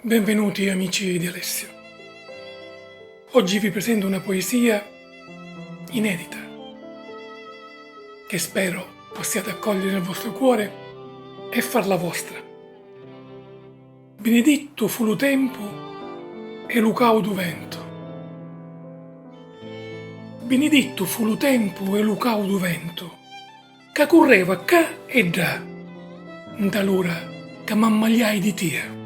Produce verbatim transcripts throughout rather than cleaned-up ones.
Benvenuti amici di Alessio. Oggi vi presento una poesia inedita che spero possiate accogliere nel vostro cuore e farla vostra. Binidittu fu lu tempu e lu caudu ventu. Binidittu fu lu tempu e lu caudu ventu ca curreva ccà e ddà, nta l'ura ca m'ammaliai di tia.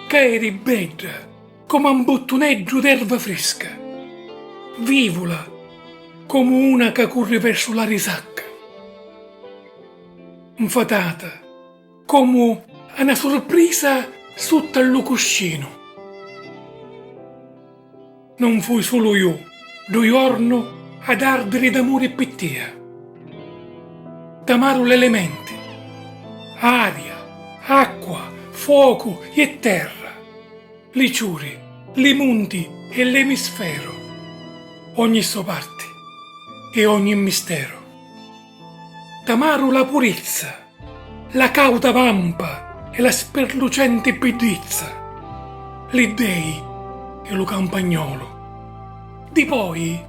Ca eri bedda comu a 'n buttuneddu d'erva frisca, vivula comu una ca curri versu la risacca, nfatata comu a na surprisa sutta a lu cuscinu. Non fui sulu ju, ddu jornu, ad ardiri d'amuri pi tia. T'amaru l'elementi, aria, acqua, focu e terra, li ciuri, li munti e l'emisferu, ogni so parti e ogni misteru. T'amaru la purizza, la cauda vampa e la spirlucenti biddizza, li dei e lu campagnolu. Dipoi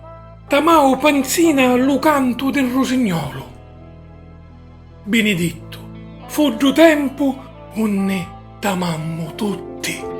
t'amau panzina lu cantu di rusignolu. Binidittu fu ddu tempu unni t'amammu tutti.